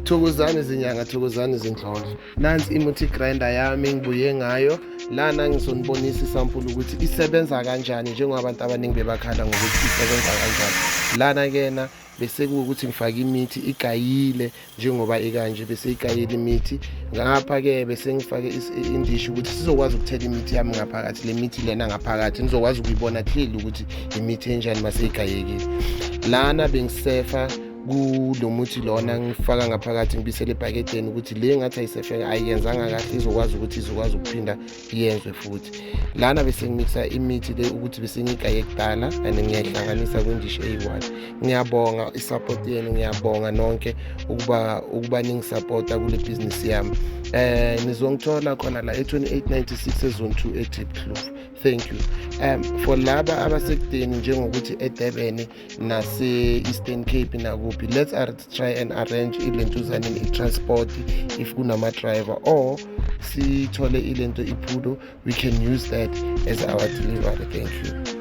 Thokozani zinyanga, thokozani zindlondlo. Nansi imuthi grinder yami ngibuye ngayo lana, ngizonibonisa isampula ukuthi isebenza kanjani, njengoba abantu abaningi bebakhala ngokuthi isebenza kanjani. Lana kena bese kuwukuthi ngifake imithi igayile njengoba ikanje, bese igayile imithi. Ngapha-ke bese ngifake indishi ukuthi sizokwazi ukuthela imithi yami ngaphakathi. Le mithi lena ngaphakathi nizokwazi ukuyibona clearly ukuthi imithi enjani maseyigayekile. Lana bengisefa kulo muthi lona, ngifaka ngaphakathi, ngibisele ebhakedeni ukuthi le ngathi ayisefeke, ayiyenzanga kahle, izokwazi ukuthi izokwazi ukuphinda iyenzwe futhi. Lana bese ngimikisa imithi le ukuthi bese ngiyigaye kudala and ngiyayihlanganisa kwindishi eyi-one. Ngiyabonga i-support yenu, ngiyabonga nonke ukuba ningisapota kule bhizinisi yami. Nizongithola khona la e-2896 e-Zone 2 e-Diepkloof. Thank you. For laba abasekudeni, njengokuthi eDurban nase-Eastern Cape nakuphi, let's try and arrange ilentuzaneni i-transport if kunama-driver, or sithole ilento iphudo, we can use that as our delivery. Thank you.